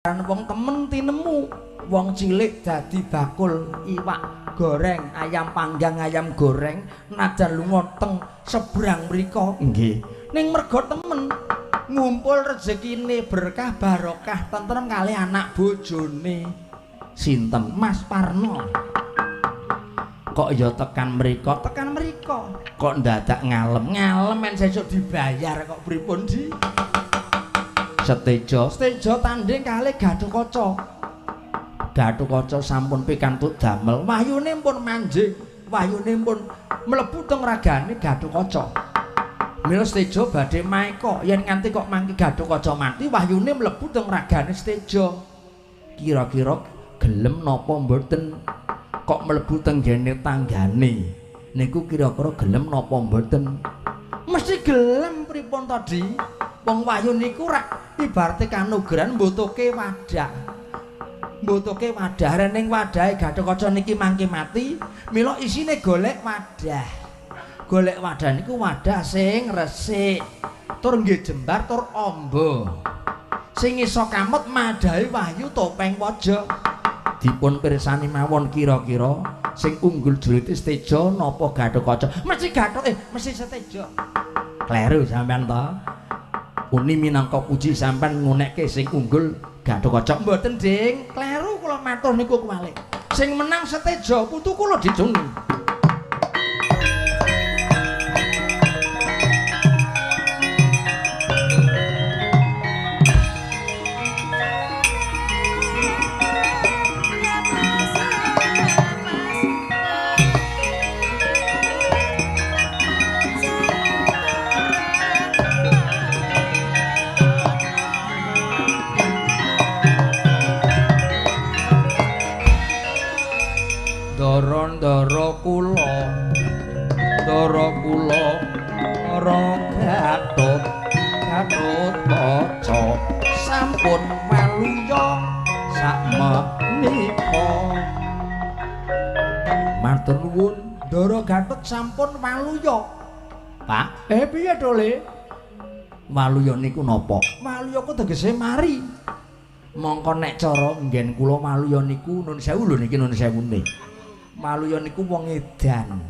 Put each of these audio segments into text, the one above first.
Wong temen tinemu, wong cilik dadi bakul iwak goreng, ayam panggang, ayam goreng, najan lunga teng sebrang mriko. Nggih. Ning mergo temen ngumpul rezekine berkah barokah tentrem kalih anak bojone. Sinten? Mas Parno. Kok ya tekan mriko, tekan mriko. Kok ndadak ngalem, ngalem men sesuk dibayar kok pripun, Di? Setejo, Setejo tanding kalih Gatotkaca. Gatotkaca sampun pikantuk damel, wahyune pun manjing, wahyune pun mlebu teng ragane Gatotkaca. Mila Setejo badhe maeka, yen nganti kok mangke Gatotkaca mati, wahyune mlebu teng ragane Setejo. Kira-kira gelem napa mboten? Kok mlebu teng gene tanggane? Niku kira-kira gelem napa mboten? Mesti gelem pripun to, Di? Wong wahyu niku rak ibarate kanugrahan mbutuhke wadah. Mbutuhke wadah, rening wadahe Gatotkaca niki mangke mati, mila isine golek wadah. Golek wadah niku wadah sing resik, tur nggih jembar tur amba. Sing iso kamut madahe wahyu topeng waja. Dipun pirsani mawon kira-kira sing unggul julite Setejo napa Gatotkaca? Mesti Gatot, mesti Setejo. Kleru sampean to. Uni minangka puji sampean ngunekke sing unggul Gatotkaca. Mboten, Ding. Kleru kula matur niku kuwalik. Sing menang Setejo, putu kula dicuni. Ndara kula, ndara kula ora Gatot, Gatotkaca sampun waluya sakmenika. Matur nuwun, Ndara Gatot sampun waluya. Pak, piye to, Le? Waluya niku napa? Waluya ku tegese mari. Mongko nek cara nggen kula waluya niku nun sewu lho niki nun sewune. Waluya niku wong edan.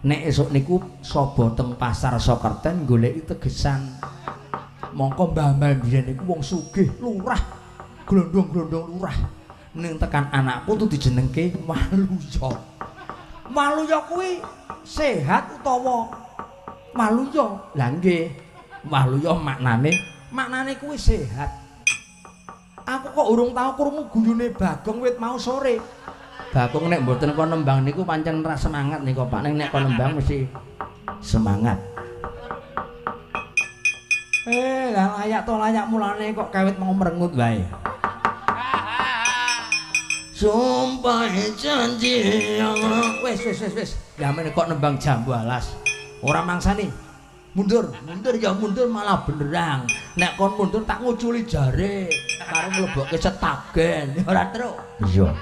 Nek esuk niku saba teng pasar Sokerten goleki tegesan. Mongko mbah-mbah biyen niku wong sugih, lurah, glondong-glondong lurah. Ning tekan anak putu dijenengke Waluya. Waluya kuwi sehat utawa waluya? Lah nggih, waluya maknane kuwi sehat. Aku kok urung tau krungu guyune Bagong wit mau sore. Bagong nek mboten kon nembang niku pancen ra semangat niku Pak, ning nek kon nembang mesti semangat. Lah layak to layak mulane kok kawit mau merengut wae. Sumpah janji wis wis wis wis. Lah men kok nembang jambu alas. Ora mangsani. Mundur, mundur ya mundur malah benerang. Nek kon mundur tak nguculi jare karo mlebokke setagen. Ora truk. Iya.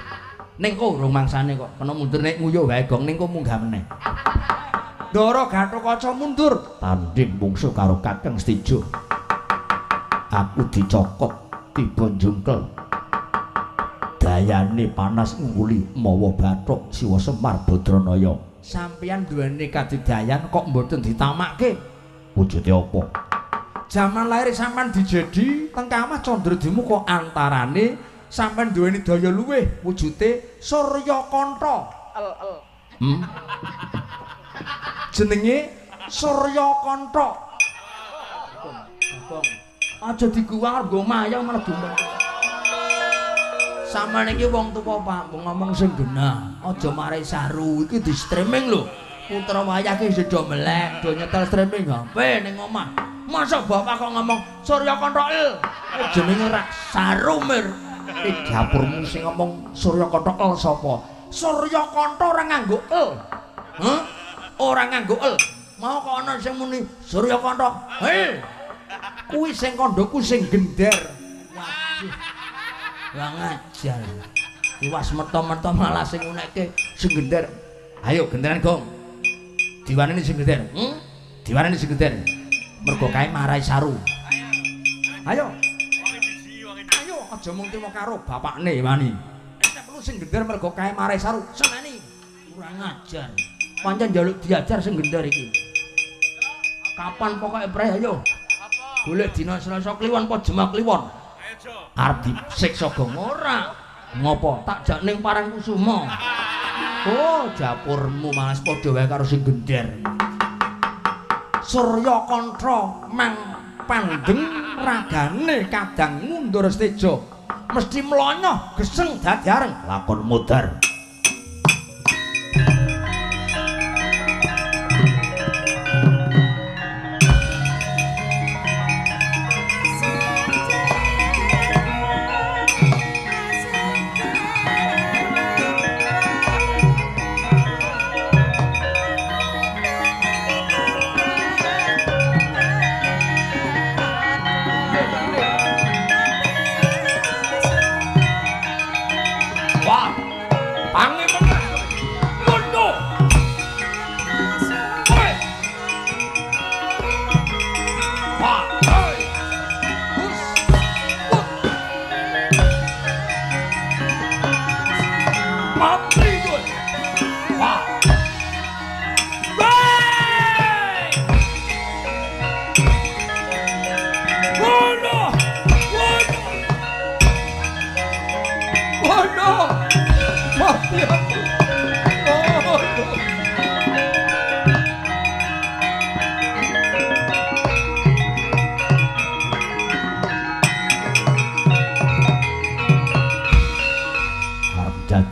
Ning kok urung mangsane kok kena mundur nek nguyuh wae gong ning kok munggah meneh. Ndara Gatotkaca mundur tanding mungsuh karo Kakang Setejo. Aku dicokot tiba njungkel. Dayane panas ngungguli mawa bathuk Siwa Semar Badranaya. Sampeyan duweni kadidayan kok mboten ditamakke? Wujude apa? Jaman lahir sampeyan dijedi teng Kamah Candradimuka antarane sampeyan duweni daya luwih wujute Suryakanta. El. Jenenge Suryakanta. Bagong. Aja diguwang nggo mayang malah dumeh. Sampeyan iki wong tuwa, Pak, ngomong sing genah. Aja marai saru, iki di streaming lho. Putra wayah ki do melek, do nyetel streaming HP ning omah. Masa bapak kok ngomong Suryakanta el? Jenenge rak saru mir. Dapurmu sing ngomong Suryakanta el sapa? Suryakanta ora nganggo el. Hah? Ora nganggo el. Mau kok ana sing muni Suryakanta. Hei. Kuwi sing kandhaku sing gender. Waduh. Lah ngajar. Iwas meto-meto malah sing unekke sing gender. Ayo genderan gong. Diwaneni sing gender. Diwaneni sing gender. Mergo kae marai saru. Ayo. Ayo. Aja mung trimo karo bapakne wani. Nek perlu sing gender mergo kae marai saru. Seneni. Kurang ajar. Pancen njaluk diajar sing gender iki. Kapan pokoke preh ayo. Golek dina Selasa Kliwon apa Jumat Kliwon? Arep disiksa gong ora. Ngopo? Tak jak ning Parangkusuma. Oh, japurmu malas padha wae karo sing gender. Surya Kantra mang pandeng ragane kadang mundur seteja. Mesti mlonyoh geseng dadi areng lakon modar.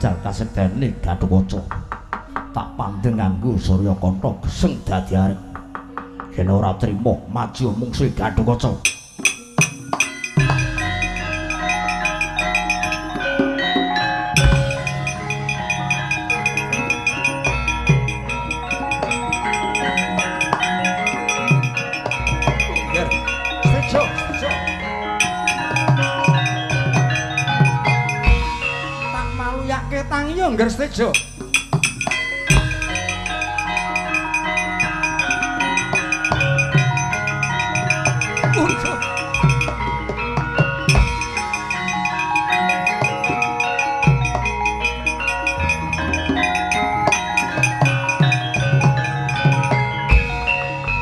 Kasedene Gatotkaca tak pandeng nganggo Surya Kanta geseng dadi arek yen ora trima maju mungsuhe Gatotkaca. Ngger setejo.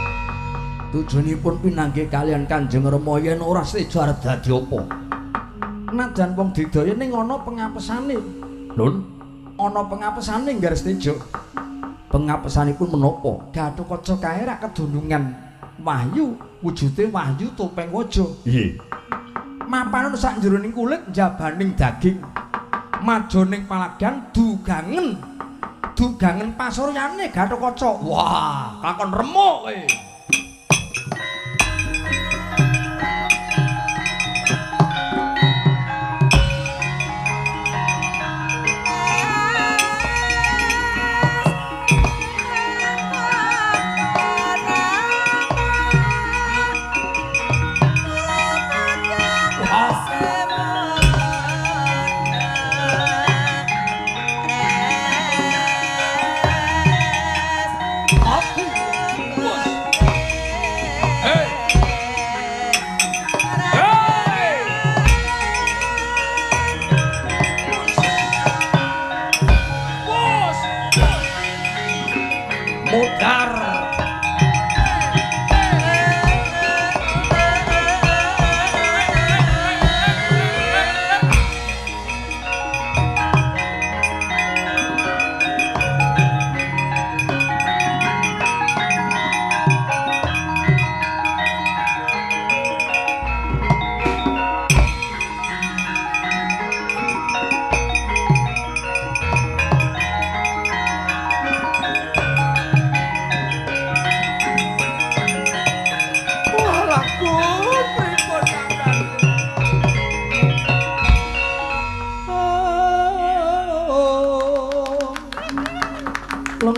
Tujuanipun pinanggih kalian Kanjeng Rama yen ora setejo arep dadi apa. Najan wong didaya ning ana pengapesane. Lun, ana pengapesane Ngger Setejo. Pengapesanipun menapa? Gatotkaca kae rak kedunungan wahyu, wujude wahyu topeng waja. Nggih. Mapan sak jroning kulit njabaning daging. Majoning palagan dugangen. Dugangen pasuryane Gatotkaca. Wah, kakon remuk kowe.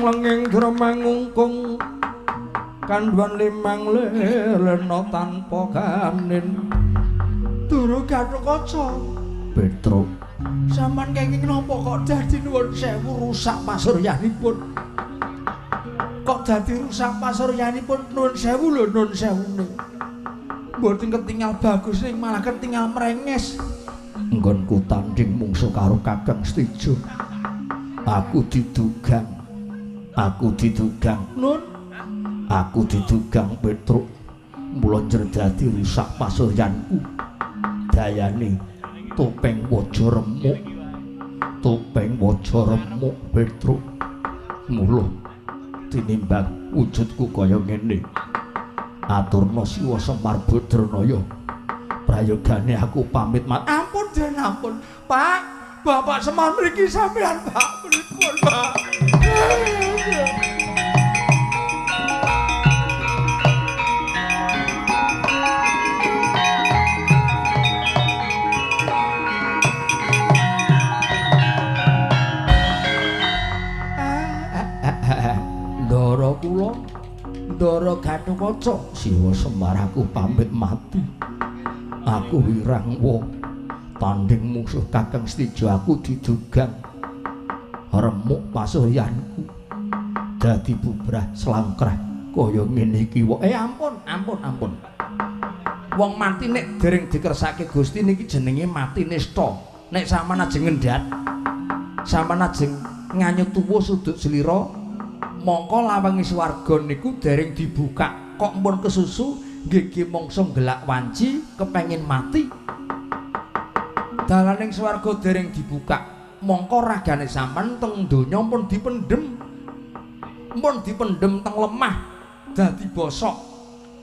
Lenging dremangungkung kandhuan limang lelena tanpa kanin. Duru Gatotkaca Petruk, sampean kenging napa kok dadi nuwun sewu rusak pasuryanipun? Kok dadi rusak pasuryanipun? Nuwun sewu lho, nuwun sewune. Mboten ketingal bagus ning malah ketingal mrenges. Nggonku tanding mungsuh karo Kakang Stijo. Aku didugang. Aku didugang. Nun. Aku didugang Petruk. Mula njerdadi rusak pasuryanku. Dayane topeng waja remuk. Topeng waja remuk Petruk. Mula tinimbang wujudku kaya ngene. Aturna Siwa Semar Badranaya. Prayogane aku pamit mat. Ampun den ampun, Pak. Bapak Semar mriki sampean, Pak. Pripun, Pak? Ndara kula, Ndara Gatotkaca, Siwa Semar aku pamit mati. Aku wirangwa tanding musuh Kakang Stijo aku didugang remuk pasuryanku dadi bubrah slangkrah kaya ngene iki. Ampun ampun ampun. Wong mati nek dereng dikersake Gusti niki jenenge mati nista. Nek sampean ajeng ngendhat, sampean ajeng nganyut tuwa suduk slira, mongko lawange swarga niku dereng dibuka kok mpun kesusu nggih mongso gelak wanci kepengin mati. Dalaning swarga dereng dibuka, mongko ragane sampean teng donya pun dipendhem. Pun dipendhem teng lemah dadi bosok.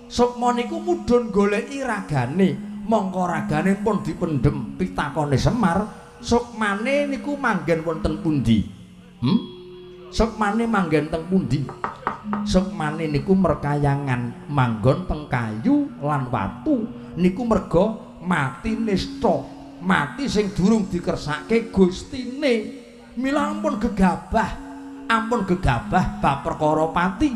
Sukma niku mudhun goleki ragane, mongko ragane pun dipendhem. Pitakone Semar, sukmane niku manggen wonten pundi? Sukmane manggen teng pundi? Sukmane niku merkayangan manggon teng kayu lan watu niku merga mati nista, mati sing durung dikersake Gustine. Mila ampun gegabah, ampun gegabah bab perkara pati.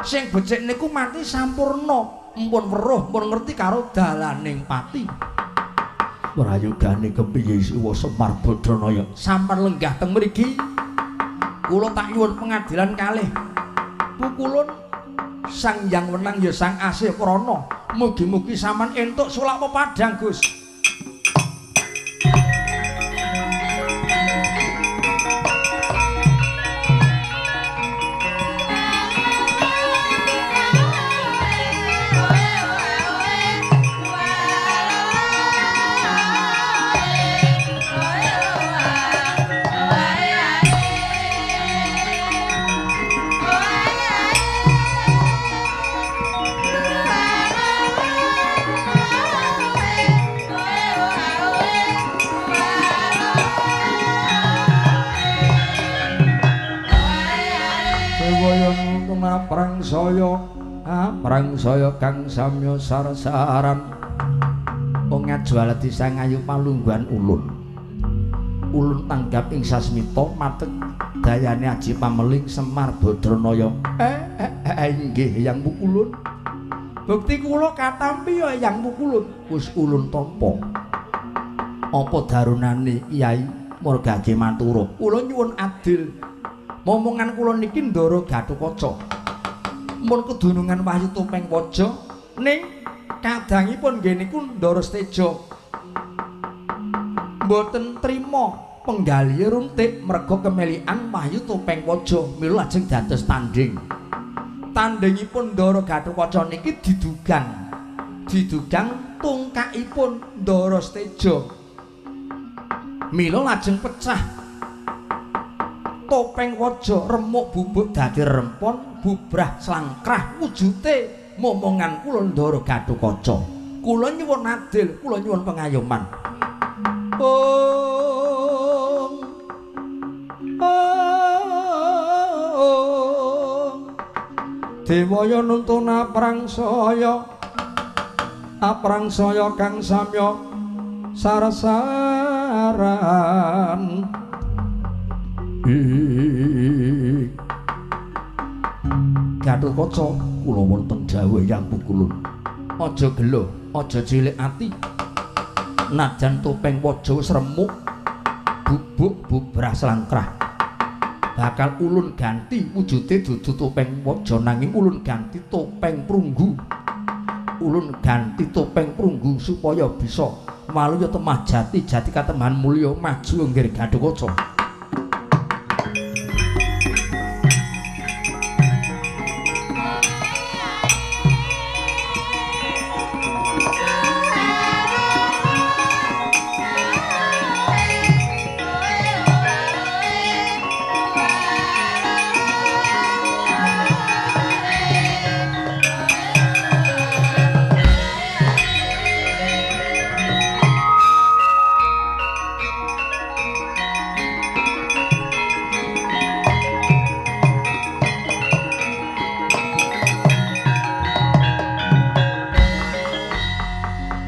Sing becik niku mati sampurna, ampun weruh, ampun ngerti karo dalaning pati. Prayogane kepiye Siwa Semar Badranaya? Sampeyan lenggah teng mriki. Kula tak nyuwun pengadilan kalih pukulun Sang Hyang Wenang ya Sang Asih Prana. Mugi-mugi sampean entuk sulak pepadang, Gus. Prangsaya kang samya sarsaran wong ngajual desa ngayu palungguhan ulun. Ulun tanggap ing sasmita matek dayane aji pameling Semar Badranaya. Inggih Hyang Pukulun. Bukti kula katampi ya Hyang Pukulun. Wis ulun tampa. Apa darunane Kyai Murgage Mantura? Kula nyuwun adil. Momongan kula niki Ndara Gatotkaca. Mun kedunungan wahyu topeng waja ning kadangipun nggih niku Ndara Steja mboten trima penggalihe runtik merga kemelikan wahyu topeng waja mila lajeng dados tanding. Tandingipun Ndara Gatotkaca niki didugang, didugang tungkakipun Ndara Steja mila lajeng pecah topeng waja remuk bubuk dadi rempon bubrah slangkrah wujute momongan kula Ndara Gatotkaca. Kula nyuwun adil, kula nyuwun pengayoman. Ong ong Dewaya nuntun aprangsaya, aprangsaya kang samya sarsaran. Gatotkaca kula wonten dawuh Hyang Pukulun. Aja gelo, aja cilik ati. Najan topeng waja wis remuk, bubuk bubrah slangkrah. Bakal ulun ganti wujude dudu topeng waja nanging ulun ganti topeng prunggu. Ulun ganti topeng prunggu supaya bisa waluya temah jati jati katemahan mulya maju nggir Gatotkaca.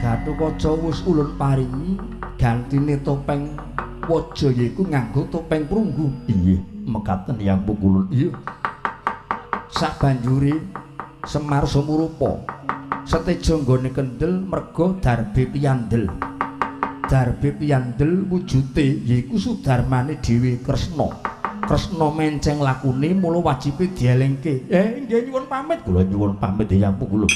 Gatotkaca wis ulun paringi gantine topeng waja yaiku nganggo topeng prunggu. Inggih, mekaten Hyang Pukulun. Iya. Sabanjure Semar sumurupa seteja nggone kendel merga darbe piyandel. Darbe piyandel wujute yaiku sudarmane dhewe Kresna. Kresna menceng lakune mula wajibe dielingke. Nggih nyuwun pamit. Kula nyuwun pamit Hyang Pukulun.